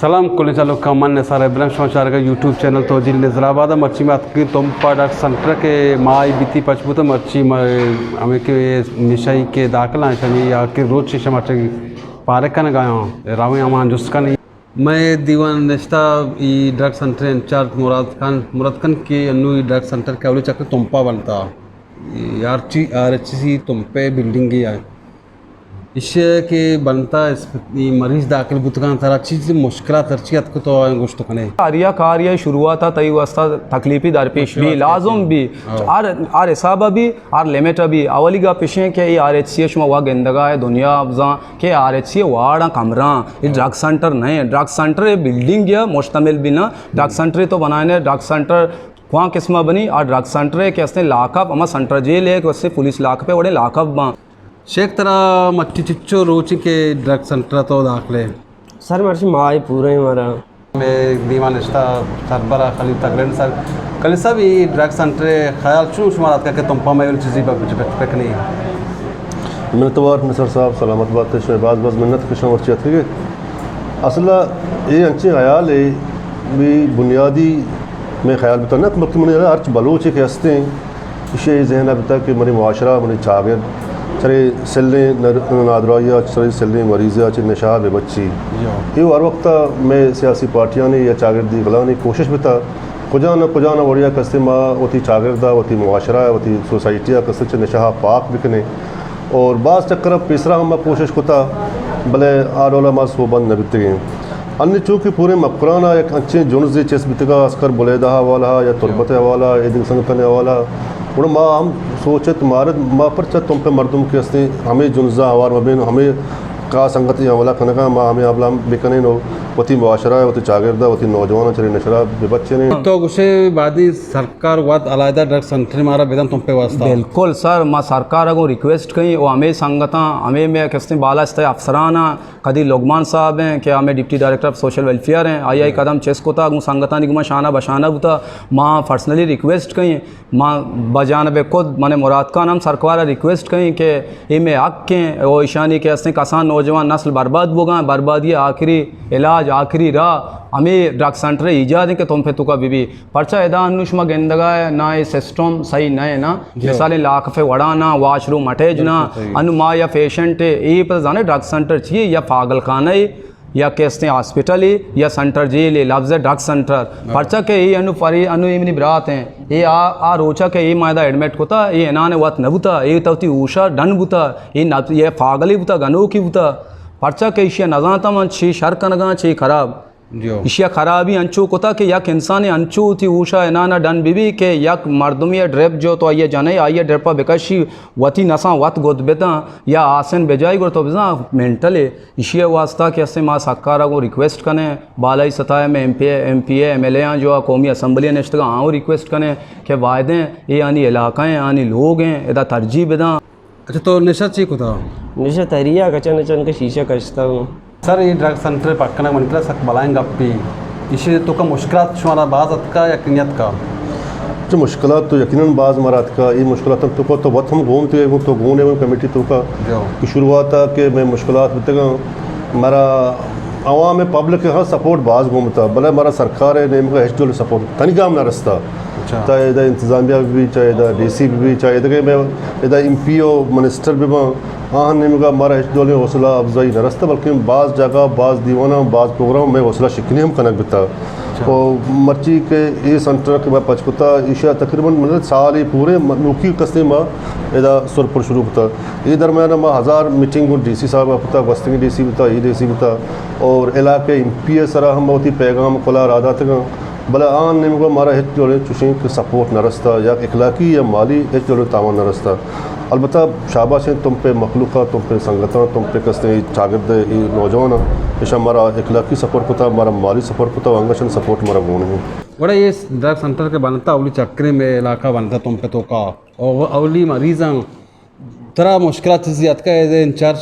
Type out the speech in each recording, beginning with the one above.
سلام کلیں چاروکاں، من نثار ابراہیم، شما چارگا یوٹیوب چینل توجیل نظر آباد۔ مرچی ما اتکیں تمپا ڈرگ سنٹر کہ ماہے بیتی پچ بوتا، مرچی ما ہمیں کہ نشئی کہ داخل ہیں شمی یا کہ روچ شما چہ پارے کنگا ہیں، راویں ہمان جست کنی۔ میں دیوان نشتہ ای ڈرگ سنٹر انچارج مراد خان، مراد خان کہ انو ای ڈرگ سنٹر کہ اولی چکر تمپا بنتا، ای آر ٹی، آر ایچ سی تمپے بلڈنگ ہی ہے۔ ایشی کہ بنتا اس، ای مریض داخل بوتگاں، ترا چیز مشکلات ہرچی اتک تو آیاں گوشت کنے۔ ہر یک کارے شروعات ء تئی واسطہ تکلیفی درپیش بی، مشکلات لازم بی۔ ہاں۔ ہر، ہر حساب بی، ہر لمٹ بی۔ اولی گپ اشیں کہ ای آر ایچ سی شما وا گندگا ہے دنیا افزاں کہ آر ایچ سی وارڈاں کمراں، ای ہاں۔ ڈرگ سنٹر نہیں، ڈرگ سنٹر بلڈنگ یا مشتمل بی نا، ڈرگ سنٹر تو بنائنے، ڈرگ سنٹر کواں قسمہ بنی، آ ڈرگ سنٹر ہے کہ استیں لاک اپ، ہما سنٹر جیل ہے کہ استیں پولیس لاک اپ ہے، وڑیں لاک اپ باں۔ شیخ ترا مچی چچو روچی کہ ڈرگ سنٹر تو داخلے؟ سر مرچی ماہے پورے ہیں مارا۔ میں دیوان نشتہ سربراہ خلیل تگرین سر۔ خلیل صاحب، یہ ڈرگ سنٹر خیال چون شما رات کا کہ تمپا میں چیزی پکنی؟ منتوار نثار صاحب، سلامت بات، شما باز باز منت کہ شما مرچی اتکگے۔ اصل اے انچیں خیال ہے بھی بنیادی میں خیال بتا نہ، بلکہ من ہرچ بلوچے کہ ہستیں، ایشی ذہن ء بتا کہ منی معاشرہ، منی چاگرد چرے سلیں نر-، نادراہی ء، چرے سلیں مریض ء چہ نشہ ء بہ بچی۔ اے ہر وقت ء مئے سیاسی پارٹیانی یا چاگردی گلانی کوشش بتا کجا نہ کجا نہ وڑیا کستے ما وتی چاگرد ء، وتی معاشرہ ء، وتی سوسائٹی ء کستے چہ نشہ ء پاک بکنیں۔ اور باز چکر ء پیسرا ہم ما کوشش کتا، بلے آ ڈول ء ما سوبمند نہ بیتگیں۔ انی چونکہ پوریں مکران ء یک انچیں جنزے چست بیتگا، عسکر بلیدہ ء حوالہ ء یا تربت ء حوالہ ء، اے دگہ سنگتانی حوالہ ء، گڑا ما ہم سوچت مارت، ما پرچا تمپ ء مردم کہ استیں ہمے جنزاں ہوار مبین، ہمے کا سنگت ء حوالہ کنگا، ما ہمے عمل ہم بکنین و وتی معاشرہ ء، وتی چاگرد ء، وتی نوجواناں چرے نشہ ء بہ بچینین۔ تو گوشے بعدی سرکار وت علیحدہ ڈرگ سنٹر مارا بدن تمپ ء واسطہ؟ بالکل سر، ما سرکار ء گوں ریکویسٹ کئیں و ہمے سنگتاں، ہمے مئے کہ استیں بالادست ء افسراناں، کدی لقمان صاحب ہیں کہ ہمیں ڈپٹی ڈائریکٹر آف سوشل ویلفیئر ہیں، آئی آئی قدم چست کتا، گوں سنگتانی گوں ما شانہ بشانہ بوتا، ما پرسنلی ریکویسٹ کئیں، ما بجانب خود من مراد خان ہم سرکار ء ریکویسٹ کئیں کہ اے مئے حق ہیں، او ایشانی کہ ہستیں کسان نوجوان نسل برباد بوگاں، بربادی آخری علاج، آخری راہ ہمیں ڈرگ سینٹر ایجاد ہیں کہ تم پہ توکا بی بی۔ پرچا ادا انو شما گندگا ہے نا، اے سسٹم صحیح نہ ہے نا۔ جی۔ مثال لاکف وڑا نا، واش روم اٹیچ نا۔ بالکل صحیح۔ انو ما یا پیشنٹ ہے، اے پتہ زانے ڈرگ سینٹر چیے یا پاگل خانہ ہے یا کہ استیں ہاسپٹل ہے یا سینٹر جیل ہے، لفظ ہے ڈرگ سینٹر۔ ہاں۔ پرچا کہ اے انو پری، انو اے منی برات ہیں۔ اے آ، آ روچا کہ اے ما ادا ایڈمٹ کتا، اے انان وت نہ بوتا، اے تو تی ہوشا ڈن بوتا، اے نہ، اے پاگلی بوتا، گنوکی بوتا۔ پرچا کہ ایشی نزانتا من چی شر کنگا، چی خراب۔ جو۔ ایشی ء خرابی انچو کتا کہ یک انسانے انچو وتی ہوش ء انان ء ڈن بہ بی کہ یک مردمے ء ڈرپ جو تو آئی ء جنئے، آئی ء ڈرپ ء بکشی، وتی نساں وت گد بتاں یا آسن بجائی گڑا تو بزاں مینٹل ہے۔ ایشی ء واسطہ کہ استیں ما سرکار ء گوں ریکویسٹ کنیں، بالائی سطح ء مئے ایم پی اے، ایم پی اے، ایم ایل اے آں جو قومی اسمبلی ء نشتگ آں، آں ریکویسٹ کنیں کہ وائدیں اے آنی علاقہ ہیں، آنی لوگ ہیں، ادا ترجیح بداں۔ اچھا، تو نشہ چی کتا؟ نشہ تریا کچن چن کے شیشہ کشتا ہوں۔ سر، اے ڈرگ سینٹر پک کنگ منی کرا سک بلائیں گپے۔ ایشی توکا مشکلات شمارا باز اتکا یا کہ نیتکا؟ اچھا، مشکلات تو یقیناً باز مارا اتکا۔ اے مشکلات توکا تو وت ہم گون تھے، تو گون ہے کمیٹی توکا۔ جو۔ کہ شروعات آ کہ میں مشکلات بتگا، مارا عوام پبلک ہاں سپورٹ باز گون بتا، بلے مارا سرکار نیمگا ہچ ڈول سپورٹ تنگام نہ رستا۔ اچھا۔ تا ادا انتظامیہ بہ بی، چاہے ادا ڈی سی بہ بی، چاہے ادا کہ میں ادا ایم پی او منسٹر بہ باں، آہاں نیمگا مارا ہچ ڈولیں حوصلہ افزائی نہ رستہ، بلکہ باز جاگہ، باز دیواناں، باز پروگرام میں حوصلہ شکنی ہم کنگ بتا۔ اچھا۔ و مرچی کہ اے سینٹر کہ میں پچ کتا، ایشا تقریباً مطلب سالے پورے م-، نوکی کستے ما ادا سرپر شروع کتا۔ اے درمیان ما ہزار میٹنگ گوں ڈی سی صاحب کتا، گوستگیں ڈی سی بتا، اے ڈی سی بتا، اور علاقہ ایم پی اے سرا ہم وتی پیغام کلا را داتگاں۔ بلے آ نیمگا مارا ہچ جوڑیں چوشیں کہ سپورٹ نہ رستا یا اخلاقی یا مالی ہچ جوڑیں تاوان نہ رستا۔ البتہ شاباش ہیں تم پہ مخلوقا، تم پہ سنگتاں، تم پہ کستے چاگرد اے نوجواناں، ایشاں مارا اخلاقی سپورٹ کتا، مارا مالی سپورٹ کتا، و انگشن سپورٹ مارا گون ہیں۔ گڑا یہ ڈرگ سینٹر کے بنتا، اولی چکرے میں علاقہ بنتا تم پہ توکا، او-، اولی مریضاں ترا مشکلات چیزی اتکا ایز اے انچارج؟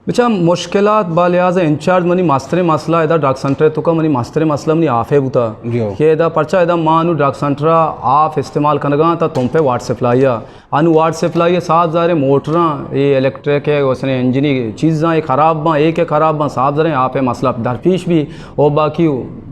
بچا، مشکلات با لحاظ انچارج منی مستریں مسئلہ ادا ڈرگ سنٹر ءِ توکا منی مستریں مسئلہ منی آف ءِ بوتا۔ جی ہو۔ کہ ادا پرچا ادا ما انو ڈرگ سنٹر ءَ آف استعمال کنگا تا تمپ ءِ واٹر سپلائی ءَ۔ انو واٹر سپلائی ءَ صاف ظاہر ہے موٹراں، اے الیکٹرک ءِ، اس نے انجنی چیزاں، اے خراب باں، اے کہ خراب باں، صاف ظاہر ہے آپ ءِ مسئلہ درپیش بی۔ او باقی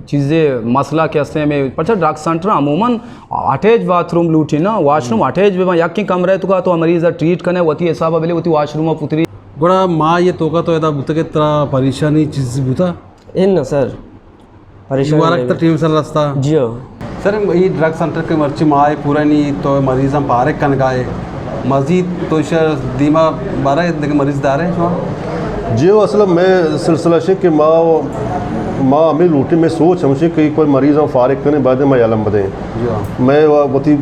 چیزے مسئلہ کہ ہستے ہمیں، پرچا ڈرگ سنٹر عموماً اٹیچ باتھ روم لوٹی نا، واش روم اٹیچ بہ باں، یکیں کمرہ ءِ توکا تو مریض ءَ ٹریٹ کنے، وتی حساب ءَ بلے وتی واش روم ءَ پتری۔ گڑا ما یہ توکا تو ادا بوتگ ات، ترا پریشانی چیزی بوتا؟ اناں سر، پریشانی ورگ نہیں۔ تر ٹیم سر رستا؟ جی ہاں۔ سر، یہ ڈرگ سنٹر کے مرچی ماہ پورا نہیں تو مریضاں پارک کن گائے، مزید تو ایشا دیما بارہ دگہ مریض دارے شما؟ جی ہو، اصل میں سلسلہ شے کہ ما، ما ہمیں لوٹیں، میں سوچ ہمشے کہ کوئی مریض ہم فارغ کریں، بعد میں علم بدیں۔ جی ہاں۔ میں و-، وتی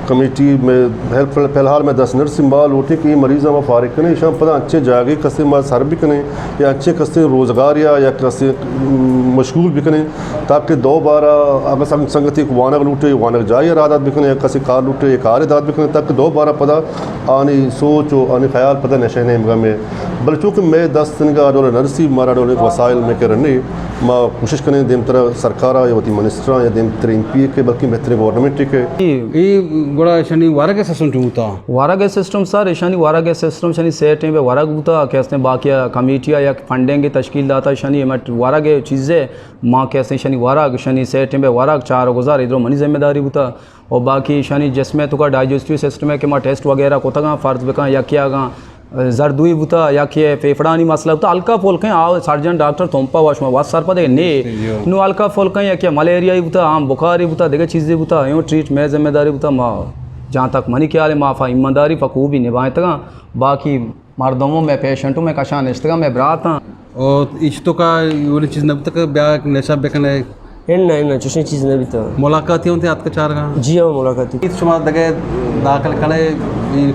کمیٹی میں ہیلپ، فی الحال میں دست نرسی، ما لوٹیں کہ یہ مریض ہم فارغ کریں، ایشاں پدا انچیں جاگے کسے ما سر بکنیں یا انچیں کسے روزگار یا، یا کسے مشغول بکنیں، تاکہ دوبارہ اگر سنگ-، سنگتی کو وانگ لوٹے، وانگ جائی را دات بکنیں، یا کسے کار لوٹے، یا کار دات بکنیں، تاکہ دوبارہ پدا آنی سوچ و آنی خیال پدا نشہ نیمگا میں۔ بلے چونکہ میں دست نگا ڈول نرسی، مارا ڈول وسائل میں کرنے، ما کوشش کنیں دیمترا سرکارا یا وتی منسٹراں یا دیمتر ایم پی اے کے، بلکہ بہترین گورنمنٹ کے۔ اے گڑا ایشانی ورگ ءِ سسٹم چون بوتا؟ ورگ ءِ سسٹم سر، ایشانی ورگ ءِ سسٹم، ایشانی سے ٹیم ءَ ورگ بوتا، کہ ہستیں باقی کمیٹی ءَ یک فنڈنگ تشکیل داتا، ایشانی ہمٹ ورگ ءِ چیزے، ما کہ ہستیں ایشانی ورگ، ایشانی سے ٹیم ءَ ورگ، چار و گزار، ادرو منی ذمہ داری بوتا۔ و باقی ایشانی جسم ءِ توکا ڈائجسٹیو سسٹم ءَ کہ ما ٹیسٹ وغیرہ کتگاں، فرض بکن یکے آگاں زردوئی بوتا، یکے پھیپھڑانی مسئلہ بوتا، ہلکا پھلکیں آ سرجن ڈاکٹر تمپا وش ما وس سرپدے نے۔ جی ہو۔ نو ہلکا پھلکیں یکے ملیریائی بوتا، عام بخاری بوتا، دگہ چیزے بوتا، ایوں ٹریٹ میں ذمہ داری بوتا، ما جہاں تک منی خیال ہے ما فا ایمانداری پا خوبی نبھائیں تگاں، باقی مردموں میں پیشنٹوں میں کشاں نشتگاں میں براتاں۔ او ایش توکا اولی چیز نہ بوتا کہ بیا نشہ بکنے؟ اناں، اناں، چوشیں چیز نہ بیتا۔ ملاقاتی ہوں تے آتکا چارگا؟ جی ہاں، ملاقاتی۔ شما دگہ داخل کنے،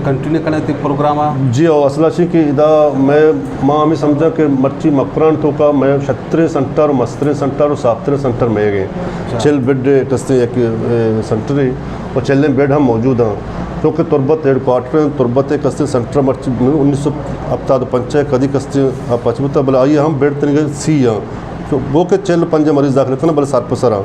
کنٹینیو کنے تے پروگرام آ؟ جی ہاں، اصل اچھی کہ ادا میں، ما ہمیں سمجھا کہ مرچی مکران توکا میں شتریں سنٹر و مستریں سنٹر و ساختریں سنٹر میں گئے۔ اچھا۔ چل بیڈ کستے یک، اے، سنٹر ہے۔ و چلیں بیڈ ہم موجود ہیں، چونکہ تربت ہیڈ کوارٹر ہیں، تربت ایک ہستے سنٹر مرچی انیس سو ہفتاد و پنچ ہے، کدی کستے پچ بوتا، بلے آئی ہم بیڈ تنگے سی ہیں، تو وہ کہ چل پنج مریض داخل کرنا، بلے سر پہ سر ہیں۔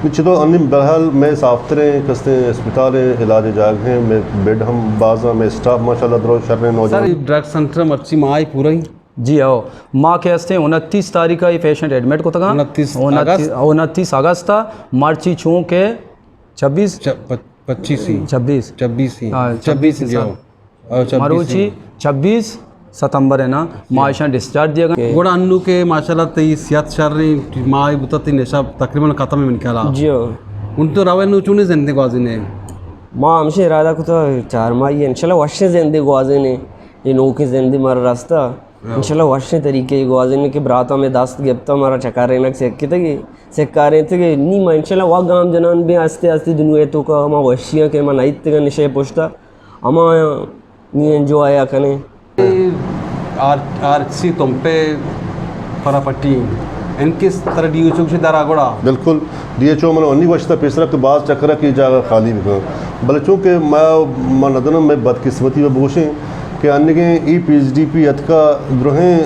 نی چدو انی بہرحال میں صاف تریں کستے اسپتال ہیں، علاج جاگ ہیں، میں بیڈ ہم باز ہیں، میں اسٹاف ماشاءاللہ درو شر ہیں سر، نوجوان۔ ڈرگ سنٹر مرچی ماہ پورا ہی؟ جی ہو، ما کہ ہستیں انتیس تاریخ ءَ یہ پیشنٹ ایڈمٹ کتگاں۔ انتیس انتیس، اگست؟ انتیس اگست ءَ، مرچی چونکہ چھبیس؟ چ-، پ-، پچیس ہی۔ چھبیس۔ چھبیس ہی۔ ہاں، چھبیس چھبیس ہی، جی سر۔ ہو۔ او، چھبیس ہی۔ مروچی چھبیس ستمبر ہے نا، ما ایشاں ڈسچارج دیگا۔ گڑا انو کہ ماشاءاللہ تئی صحت شر ہیں، ما بوتا تئی نشہ تقریباً ختم ہے من خیالا۔ جی ہو۔ ان تو روے نو چونی زندگی گوازینے؟ ما ہمشہ ارادہ کتا چار ماہی انشاءاللہ وشیں زندگی گوازینے۔ یہ نوکیں زندگی مارا رستہ۔ ہاں۔ انشاءاللہ وشیں طریقے گوازینے کہ براتاں میں دست گپتا مارا چکارینک سکتگی، سکارینتگی۔ نی ما انشاءاللہ وا گام جنان بے آستے آستے دنیا توکا ہما وشیاں کہ ما نئیتگا نشے پشتا، ہما نی انجوائے کنیں۔ آر-، آرسی تمپے پرا پٹی، ان کس طرح ڈی ایچ او کچھ دارا گڑا؟ بالکل، ڈی ایچ او منو انی گوشتا پیسرا کہ باز چکرا کہ جاگہ خالی بکن، بلے چونکہ ما، ما ندنم، میں بدقسمتی بہ بگوشیں کہ انگیں ای پی ایچ ڈی پی اتکا درہیں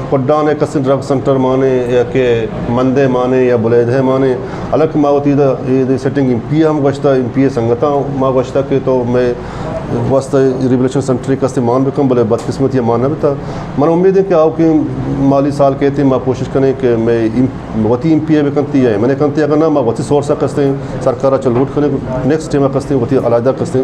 کڈان ءَ کسیں ڈرگ سنٹر مانے یا کہ مندے مانے یا بلیدہ مانے، حالانکہ ما وتی دا، اے دے سٹنگ ایم پی اے ہم گوشتا، ایم پی اے سنگتاں ما گوشتا کہ تو میں واسطہ ریبلیشن سنٹر کستے مان بکن، بلے بدقسمتی مان نہ بتا۔ من امید ہے کہ آؤکیں مالی سال کہتے ما کوشش کریں کہ میں ایم-، وتی ایم پی اے بکنتی یا ایم این اے کنتی، اگر نہ ما وتی سورس کستے سرکار چ لوٹ کریں، نیکسٹ ٹائم کستے وتی علیحدہ کستے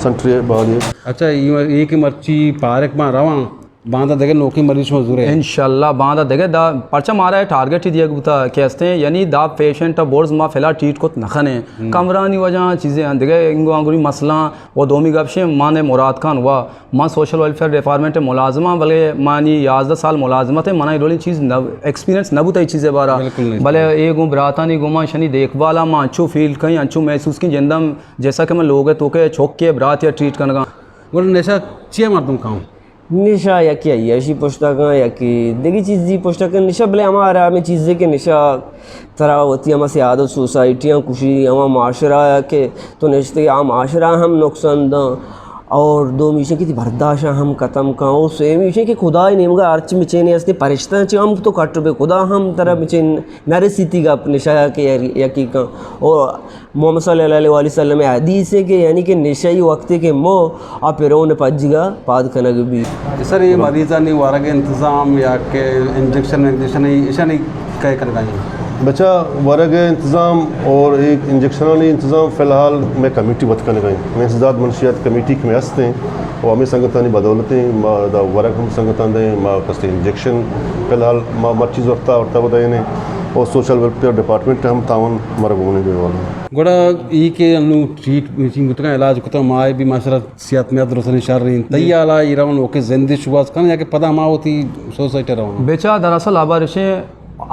سنٹر بحالی۔ اچھا، یہ، یہ کہ مرچی پارک ما رواں، باندا دگہ نوکیں مریض شما زورے؟ انشاءاللہ باندا دگہ دا، پرچہ مارا ٹارگٹ ہی دیگ بوتا کہ ہستیں، یعنی دا پیشنٹ برز ما فی الحال ٹریٹ کت نہ کنیں۔ ہم۔ کمرانی وجہ چیزیں ہیں، دگہ انگو آنگوری مسئلہ و دومی گپ شیں، مانے مراد خان وا، من سوشل ویلفیئر ڈپارٹمنٹ ملازم ہاں، بلے مانی یازدہ سال ملازمت ہے، منا یہ ڈولیں چیز نہ، ایکسپیرینس نہ بوتا یہ چیزے بارا۔ بالکل نہیں۔ بلے اے گوں براتانی گوں ما شنی دیکھ بالا ما انچو فیل کہیں، انچو محسوس کہیں جندم جیسا کہ من لوگ توکے چوکے برات یا ٹریٹ کنگا۔ گڑا نشہ چیئے مردم کاؤں؟ نشہ یکے عیاشی پشتا کن، یکے دگہ چیزی پشتا کن۔ نشہ بلے ہما حرامیں چیزے کہ نشہ ترا وتی ہما سیاد و سوسائٹیاں کشی، ہما معاشرہ کہ تو نشتے آ معاشرہ ہم نقصان داں۔ اور دومی ایش کہ تئی برداشت ہم ختم کن، اور سیمی ایش کہ خدائے نیمگا ہرچ مچینے ہستی، پرشتہ چی ہم تو کٹ بے، خدا ہم ترا مچین نرسیتی گپ نشہ کہ یکی کن۔ اور محمد صلی اللہ علیہ وآلہ وسلم حدیث ہے کہ یعنی کہ نشئی وقتی کہ مو آ پرون پجگا پاد کنگ بی۔ سر، یہ مریضانی ورگ انتظام یا کہ انجیکشن، انجیکشن ایشانی کئے کنگا ہیں؟ بچا، ورگ انتظام اور ایک انجیکشنانی انتظام فی الحال میں کمیٹی وت کنگا ہیں۔ میں انسداد منشیات کمیٹی کہ میں ہست ہیں، اور ہمیں سنگتانی بدولت ہیں، ما دا ورگ ہم سنگتان دیں، ما کستے انجیکشن فی الحال ما مرچی زورتا ورتا بدائیں، اور سوشل ویلفیئر ڈپارٹمنٹ ہم تعاون مرگ ہونے دینے والا ہے۔ گڑا ای کہ انو ٹریٹ میٹنگ بوتگا، علاج کتا، ما بھی ماشاءاللہ صحت میں درستانی شر ہیں۔ تئی حالا ای روان اوکے زندے شواز کن یا کہ پدا ما ہوتی سوسائٹی روان؟ بچا، دراصل ہبر اشیں،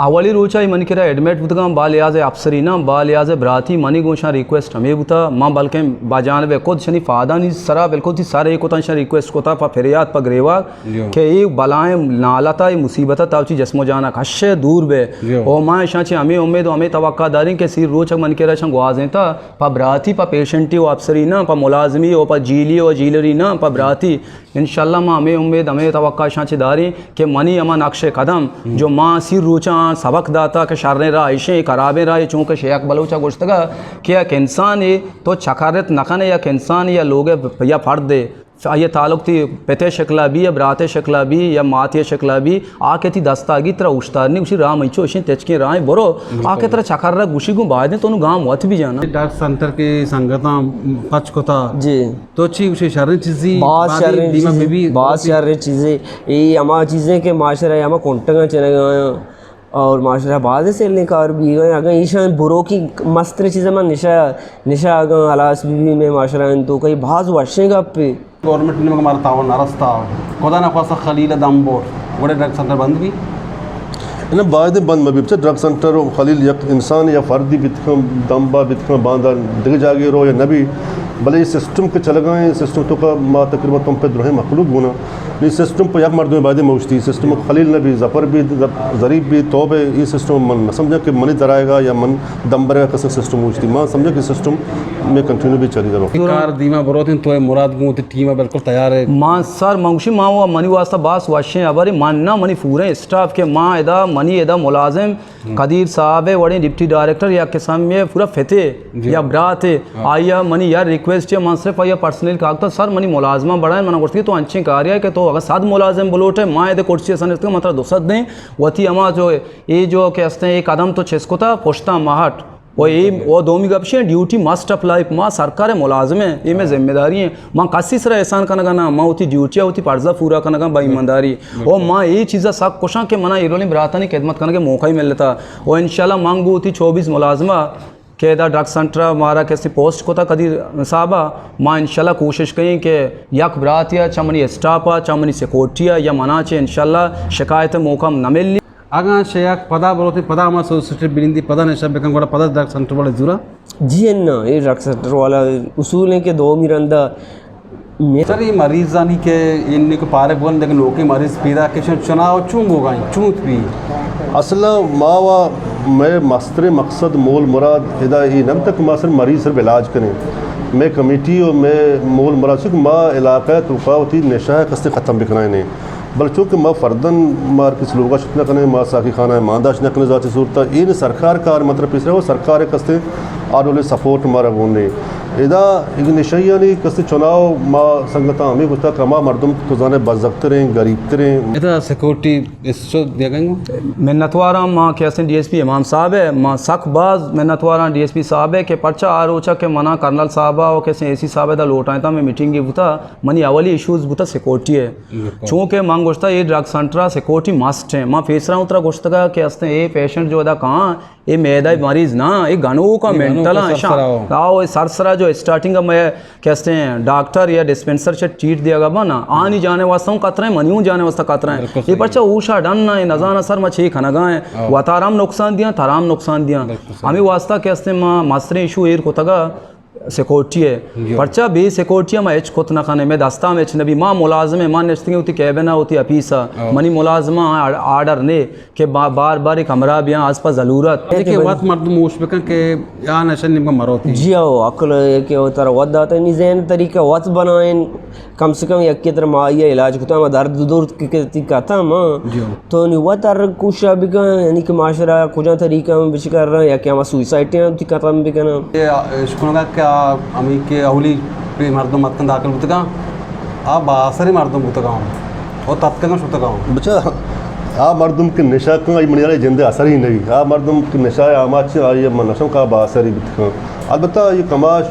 اولی روچا ای منی کرا ایڈمٹ بوتگاں، با لحاظ افسری نہ، با لحاظ براتی منی گوشاں ریکویسٹ ہمیں بوتا، ما بلکیں با جانب خود شنی فادانی سرا بالکل تئی سر ایک کتاں شن ریکویسٹ کتا پا فریاد پا گریواگ، جی۔ کہ اے بلائیں نالت ء، اے مصیبت ء تو چی جسم و جان ء کش ئے، دور بئے۔ جی۔ او ما اشاں چہ ہمے امید و ہمے توقع داریں کہ سیر روچ ء من کرا اشاں گوازینتا، پہ براتی، پہ پیشنٹی و افسری نہ، پہ ملازمی و پہ جیلی و جیلری نہ، پہ براتی۔ انشاءاللہ ما ہمے امید، ہمے توقع اشاں چہ داریں کہ منی ہما نقش قدم جو ما سیر روچاں سبق داتا کہ شریں راہ ایشیں، خرابیں راہ، چونکہ شیخ بلوچ ء گوشتگا کہ یک انسانے تو چکرت نہ کنے، یک انسانے یا لوگ یا پردے آئی ء تعلق تئی پت ء شکل ء بی یا برات ء شکل ء بی یا مات ء شکل ء بی، آ کہ تئی دست ء گی ترا اوشتار نی گوشی راہ منچو اشیں تچکیں راہیں برو، آ کہ ترا چکر ء گوشی گوں بایدیں تو نوں گام وت بی جانا۔ ڈرگ سینٹر کہ سنگتاں پچ کتا۔ جی۔ تو چی گوشی شریں چیزی باز شریں چیزی، باز شریں چیزی۔ اے ہما چیزیں کہ معاشرہ ء ہما کنٹگاں چنگا آیاں۔ اور معاشرہ بازیں سیلیں کار بیگ ء، اگاں ایشاں بروکی مستریں چیز ء من نشہ، نشہ اگاں ہلاس بہ بی مئے معاشرہ انت تو کئی باز وشیں گپے۔ گورنمنٹ نے مارا تعاون نہ رستا، خدا نہ خواستہ خلیل ء دم بور، گڑے ڈرگ سینٹر بند بی؟ نہ، باید بند مہ بی، بچہ ڈرگ سینٹر و خلیل یک انسان یا فردی بیت کن، دم با بیت کن، باندا دگہ جاگے رو یا نہ بی، بلے یہ سسٹم کہ چلگا ہیں، سسٹم تو کا ما تقریباً تم پہ درہیں مخلوق گونا، نی سسٹم پہ یک مردمے بایدیں موشتی، سسٹم خلیل نہ بی، ظفر بی، ظ-، ظریف بی، تو بے، اے سسٹم من نہ سمجھا کہ منی درائے گا یا من دمبرے گا کسے سسٹم موشتی۔ من سمجھا کہ سسٹم میں کنٹینیو بی چلی رہا۔ کار دیما بروتیں تو اے مراد گوں تے ٹیم بالکل تیار ہے۔ ما سر منگوشی ما و منی واسطہ باس وشیں خبرے، من نہ منی پورے اسٹاف کہ ما ادا منی ادا ملازم قدیر صاحب ء وڑیں ڈپٹی ڈائریکٹر یا قسم یہ پورا فتے جی۔ یا برات ء، ہاں۔ آئی ء منی یا ریکویسٹ یا من صرف آئی ء پرسنل کاغذ سر منی ملازماں بڑائیں، من گوشت کہ تو انچیں کاریا کہ تو اگر صد ملازم بلوٹ ہے، ما ادے کرسی سن است من ترا دو سد دیں، وتی ہما جو اے جو کہ استیں اے قدم تو چس کتا پشتا مہٹ۔ و اے و دومی گپ شے ڈیوٹی مسٹ اپلائی، ما سرکار ملازم ہیں، اے میں ذمہ داری ہیں۔ من کسی سرا احسان کنگا نہ، من وتی ڈیوٹی ء وتی فرض ء پورا کنگا با ایمانداری۔ و ما اے چیزا سک خوشاں کہ منا ایرولیں براتانی خدمت کنگ ء موقع ملتا۔ و انشاءاللہ من گوں وتی چوبیس ملازمہ کہ ادا ڈرگ سینٹر ء مارا کسی پوسٹ کتا قدیر صاحب ء، ما انشاءاللہ کوشش کئیں کہ یک برات یا چہ منی اسٹاف ء، چہ منی سیکورٹی ء یا منا چہ انشاءاللہ شکایت ء موقع نہ ملی۔ اگاں شیخ پدا بروتیں، پدا ہما سوسائٹی بنندی، پدا نشہ بکن، گڑا پدا ڈرگ سینٹر والے زورا؟ جی اناں، اے ڈرگ سینٹر والا اصول ہیں کہ دومی رندا میں سر، یہ مریضانی کہ ان کو پارے بول، لیکن لوکیں مریض پیدا کہ چنا و چون بوگائیں، چون بی؟ اصل ما و میں مستریں مقصد مول مراد ادا یہ نہ تک ما صرف مریض صرف علاج کریں۔ میں کمیٹی و میں مول مراد چک ما علاقہ توکا وتی نشہ کستے ختم بکنائیں۔ بلے چونکہ ما فرداً مارکس لوگا شت نہ کنیں، ما ساقی خانہ ء مان داشت نہ کنیں ذاتی صورت ء، این سرکار کار مطلب پیسرا و سرکار ء کستے آ ڈولیں سپورٹ مارا گون نے۔ ادا اے نشہیانی کستے چناؤ ما سنگتاں ہمیں گوشتا کہ ہما مردم تو زانے بزگتریں، غریب تریں۔ ادا سیکورٹی اس چو دیگا گوں؟ منتواراں ما کہ استیں ڈی ایس پی امام صاحب ہے، ما سک باز منتواراں ڈی ایس پی صاحب ہے کہ پرچا آ روچا کہ منا کرنل صاحب ء و کسیں اے سی صاحب ء دا لوٹائیں تا میں میٹنگ بوتا، منی اولی ایشوز بوتا سیکورٹی ہے۔ بالکل۔ چونکہ من گوشتا یہ ڈرگ سینٹر سیکورٹی مسٹ ہیں۔ من پیسرا اترا گوشتگا کہ استیں اے پیشنٹ جو ادا کہاں، اے میدہ مریض نہ، اے گنوکا مینٹل ہیں، سرسرا ہو۔ آؤ، اے سرسرا جو اسٹارٹنگ میں کہ استیں ڈاکٹر یا ڈسپنسر چہ ٹریٹ دیا گا بنا، آنی جانے واسطہ ہوں خطرہ ہیں، منی ہوں جانے واسطہ خطرہ ہیں۔ بالکل یہ صحیح۔ پرچہ ہوشا ڈن نہ، نزانہ سر ما چی کھنگا ہیں، ہاں۔ وتارم نقصان دیاں، ترام نقصان دیاں۔ بالکل صحیح۔ ہمیں واسطہ کہ استیں ما مستریں ایشو ایر کتگا، سیکورٹی ءِ۔ جی۔ پرچا بے سیکورٹی ءَ ما ہچ کت نہ کنیں، مئے دست ءَ ہم ہچ نہ بی۔ ما ملازم ایں، ما نشتگیں وتی کیبن ءَ، وتی آفیس ءَ۔ او۔ منی ملازماں آ-، آرڈر نے کہ با-، بار بار یک ہمراہ بیاں از پہ ضلورت۔ یعنی کہ وت مردم ہوش بکن کہ آ نشہ نیمگا مروتی۔ جی ہو، عقل ہے کہ وہ ترا وت داتا، نی ذہن طریقہ وت بنائیں، کم سے کم یکے تر ما آئی ءَ علاج کتا، ما درد دور کہ، کہ تئی کتا ما۔ جی ہو۔ تو نی وت ہر کوشش بکن، یعنی کہ معاشرہ کجا طریقہ ہم بچ کر رہا، یا کہ ہما سوسائٹی ہم تئی ختم بکنا۔ اے اشکنگا کہ آ ہمیں کہ اولی پہ مردم اتکن داخل بوتگا، آ بااثری مردم بوتگا ہوں، اور تتکگا شتگا ہوں۔ بچا، آ مردم کہ نشہ کن، آئی منی یارا جند اثر ہی نہیں۔ آ مردم کہ نشہ آماچ، آئی من نشم کا بااثری بوتگا۔ البتہ یہ کماش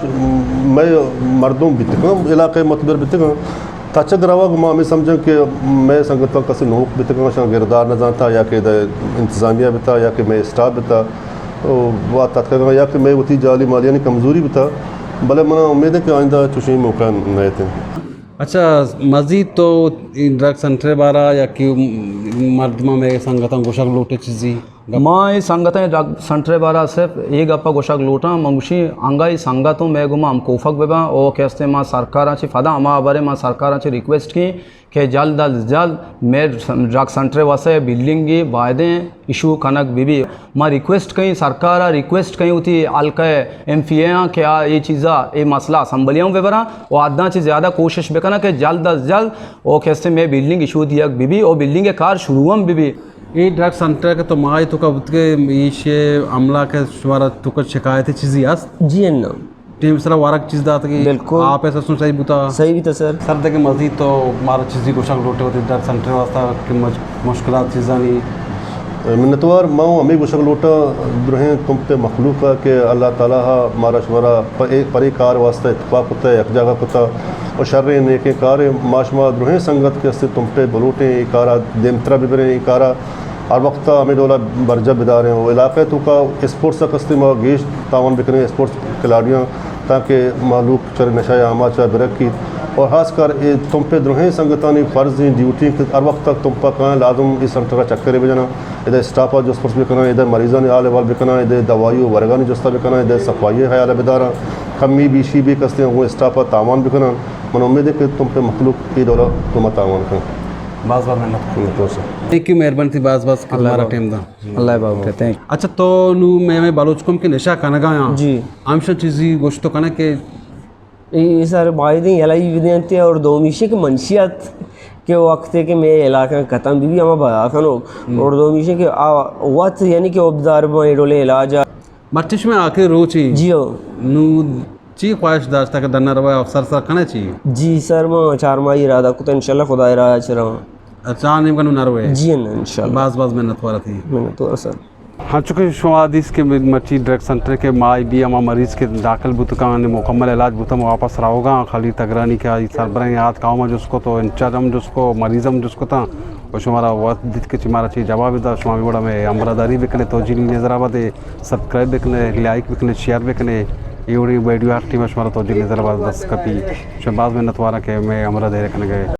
مئے مردم بیتگاں، علاقہ متبر بیتگاں۔ تچگ روگ ما ہمیں سمجھاں کہ مئے سنگتاں کسی نوک بیتگاں، شاں گردار نہ زانتا، یا کہ دے انتظامیہ بیتا، یا کہ مئے اسٹاف بیتا، او، وا تتکگاں، یا کہ مئے وتی جالی مالیانی کمزوری بیتا، بلے منا امید ہے کہ آئندہ چوشیں موقع نہ ایتیں۔ اچھا، مزید تو ڈرگ سینٹر بارا یا کہ مردماں مئے سنگتاں گوشگ لوٹے چیزی؟ ما اے سنگتاں ڈرگ سنٹر ءِ بارا صرف اے گپ ءَ گوشگ لوٹاں، من گوشیں انگا اے سنگت اوں مئے گوما ہم کوفگ بہ باں، او کہ استیں ما سرکاراں چہ پدا ہما ہبرے ما سرکاراں چہ ریکویسٹ کیں کہ جلد از جلد مئے ڈرگ سنٹر ءِ واسطہ بلڈنگے بایدیں ایشو کنگ بہ بی۔ ما ریکویسٹ کیں سرکار ءَ، ریکویسٹ کیں وتی حلقہ ایم پی اے آں کہ آ اے چیزا، اے مسئلہ اسمبلی ءَ ہم بہ براں و حداں چہ زیادہ کوشش بہ کناں کہ جلد از جلد او کہ استیں مئے بلڈنگ ایشو دیگ بہ بی، او بلڈنگ ءِ کار شروع ہم بہ بی۔ اے ڈرگ سینٹر کہ تو ماہے توکا بوتگے، ایشی عملہ کہ شمارا توکا شکایت چیزی است؟ جی اناں۔ ٹیم سرا وارگ چیز داتگی؟ بالکل۔ آپ ایسا سن صحیح بوتا؟ صحیح بوتا سر۔ سر دگہ مزید تو مارا چیزی گوشگ لوٹے وتی ڈرگ سینٹر واسطہ کہ مج-، مشکلات چیزانی؟ منتوار ما ہوں ہمیں گوشگ لوٹاں درہیں تمپ مخلوق ءَ کہ اللہ تعالیٰ ءَ مارا شمارا پ-، اے پرے کار واسطہ اتفاق کتا، یک جاگہ کتا و شریں نیکیں کارے۔ ما شما درہیں سنگت کہ استیں تمپے بلوٹیں، اے کارا دیمترا ببریں، اے کارا ہر وقت ہمیں ڈولا برجا بداریں و علاقہ توکا اسپورٹس ءَ کستیں ما گیش تعاون بکنیں، اسپورٹس کھلاڑیاں، تاکہ مہلوک چر نشہ آماچ ءَ برکیت۔ اور خاص کر اے تمپے درہیں سنگتانی فرض ایں، ڈیوٹی ایں کہ ہر وقت تک تمپا کائیں، لازم اے سنٹر ءَ چکرے بجناں، ادا اسٹاف ءَ جست پرس بکناں، ادا مریضانی حال احوال بکناں، ادا دوائی و ورگانی جستا بکناں، ادا صفائی ءِ خیال ءَ بداراں، کمی بیشی بی کستیں گوں اسٹاف ءَ تعاون بکناں۔ من امید ہے کہ تمپے مخلوق اے ڈولا گوں ما تعاون کن۔ باز باز منت۔ منت وار سر۔ تھینک یو، مہربانی تھی، باز باز کہ اللہ مارا بابا۔ ٹائم دا۔ اللہ بابا، تھینک۔ اچھا، تو نو مئے، مئے بلوچ قوم کہ نشہ کنگا یاں۔ جی۔ ہمشہ چیزی گوشت تو کنے کہ اے سر بایدیں یلہ ای بدینتے اور دومیشی کہ منشیات کہ وقت ہے کہ مئے علاقہ ختم بی بی ہما بیا کنو۔ ہم۔ اور دومیشی کہ آ وقت یعنی کہ عبدار بان ڈولیں علاج آ۔ مرچی شمئے آخری روچ ایں۔ جی ہو۔ نو چی خواہش داشتا کہ دنہ روئے افسر سر کنے چی؟ جی سر، ما چار ماہی ارادہ کتا، انشاءاللہ خدا ارادہ چہ رواں۔ اچھا، آ نیمگا نو نہ روئے؟ جی اناں، انشاءاللہ۔ باز باز منت وار تھی۔ منت وار سر۔ ہنچو کہ شما دیست کہ مرچی ڈرگ سینٹر کہ ماہی بی ہما مریض کہ داخل بوتگاں، مکمل علاج بوتاں، واپس روگاں، خلیل تگرانی کہ آئی سربراہیں آتک آ ما جست کت و انچارج ہم جست کو، مریض ہم جست کتاں و شمارا وقت دیت کہ چہ مارا چی جواب دا، شما بھی وڑا مئے ہمراہ داری بکنے، توجیل نظر آباد سبسکرائب بکنے، لائک بکنے، شیئر بکنے، اے وڑی ویڈیو ہر ٹیم شمارا توجیل نظر آباد دست کپی۔ شما باز منت واراں کہ مئے ہمراہ داری کنگے۔